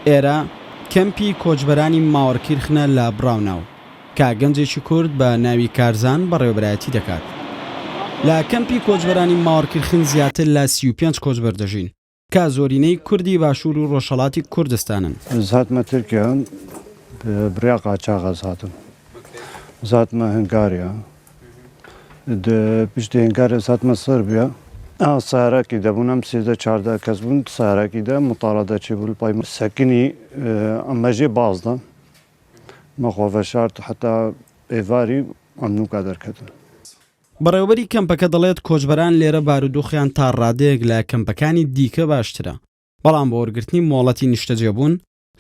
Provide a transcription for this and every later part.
ئێرە کەمپی کۆچبەرانی ماوەرکیرخنە لە بڕاوناو، کە گەنجێکی کورد بە ناوی کارزان بەڕێوەبەرایەتی دەکات. لە کەمپی کۆچبەرانی ماوەرکیرخن زیاتر لە 35 کۆچبەر دەژین، کە زۆرینەی کوردی باشوور و ڕۆژهەڵاتی کوردستانن. Ez hatime Tirkiye bi rêya qaçax ez hatim. Ez hatime Hungarya. Di piştî Hungarya ez hatime Serbiya. A seyarekî de bûn em 13 14 kes bûn di seyarekî de mutarade çêbû li pay me sekinî em me jê baz dan. Me xwe veşart heta êvarî em nûka derketin. بەڕێوەبەری کەمپەکە دەڵێت، کۆچبەران لێرە بارودۆخیان تا ڕادەیەک لە کەمپەکانی دیکە باشترە، بەڵام بۆ وەرگرتنی مۆڵەتی نیشتەجێبوون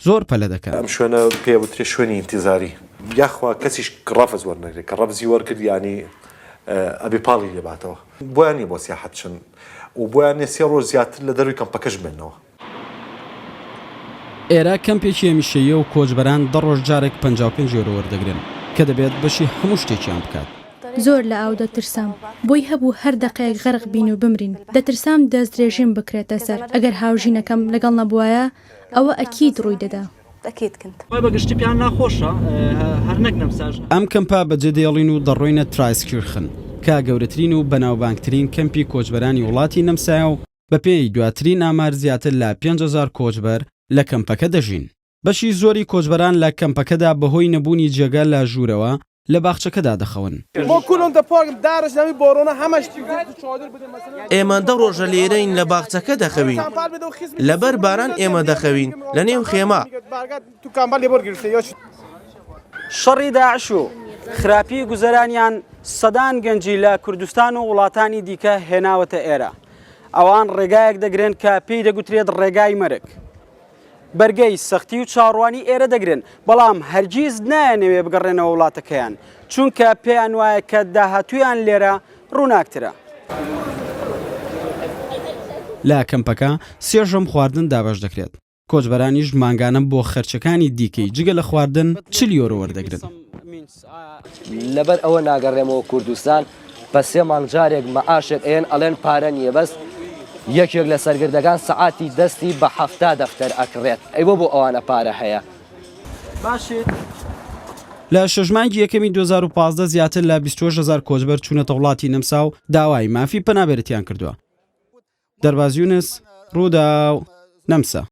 زۆر پەلە دەکەن. ئەم شوێنە پێ ئەوترێ شوێنی ئینتیزاری. یاخوا کەسیش ڕەفز وەرنەگرێ کە ڕەفزی وەرگرت یانی ئەبێ پاڵی لێ باتەوە. بۆیان نیە بۆ سیاحەت بچن و بۆیان نیە سێ ڕۆژ زیاتر لە دەروی کەمپەکەش بمێننەوە. ئێرە کەمپێکی هەمیشەییە و کۆچبەران دە ڕۆژ جارێک 55 یۆرۆ وەردەگرن کە دەبێت بەشی هەموو شتێکیان بکات. زۆر لە ئاو دەترسام، بۆی هەبوو هەر دەقەیەک غەرق بین و بمرین، دەترسام دەستدرێژیم بکرێتە سەر، ئەگەر هاوژینەکەم لەگەڵ نەبوایە ئەوە ئەکید ڕووی دەدا. ئەم کەمپە بەجێدێڵین و دەڕۆینە ترایسکیرخن کە گەورەترین و بەناوبانگترین کەمپی کۆچبەرانی وڵاتی نەمسایە و بەپێی دواترین ئامار زیاتر لە 5000 کۆچبەر لە کەمپەکە دەژین. بەشی زۆری کۆچبەران لە کەمپەکەدا بەهۆی نەبوونی جێگە لە ژوورەوە لە باخچەکەدا دەخەون. ئێمە دە ڕۆژە لێرەین لە باخچەکە دەخەوین. لەبەر باران ئێمە دەخەوین لە نێو خێمە. شەڕی داعش و خراپی گوزەرانیان سەدان گەنجی لە کوردستان و وڵاتانی دیکە هێناوەتە ئێرە. ئەوان ڕێگایەک دەگرن کە پێی دەگوترێت ڕێگای مەرگ. بەرگەی سەختی و چاوەڕوانی ئێرە دەگرن، بەڵام هەرگیز نایانەوێ بگەڕێنەوە وڵاتەکەیان، چونکە پێیان وایە کە داهاتوویان لێرە ڕووناکترە. لە کەمپەکە سێ ژەم خواردن دابەش دەکرێت، کۆچبەرانیش مانگانە بۆ خەرجەکانی دیکەی جگە لە خواردن 40 یۆرۆ وەردەگرن. لەبەر ئەوە ناگەڕێمەوە کوردستان بە سێ مانگ جارێک مەعاشێک ئەیەن ئەڵێن پارە نییە بەس یەکێک لە سەرگردەکان سەعاتی دەستی بە حەفتا دەفتەر ئەکڕێت ئەی بۆ بۆ ئەوانە پارە هەیە؟ لە شەش مانگی یەکەمی 2015 زیاتر لە 28 هەزار کۆچبەر چوونەتە وڵاتی نەمسا و داوای مافی پەنابەرێتیان کردووە. دەرباز یونس، رووداو، نەمسا.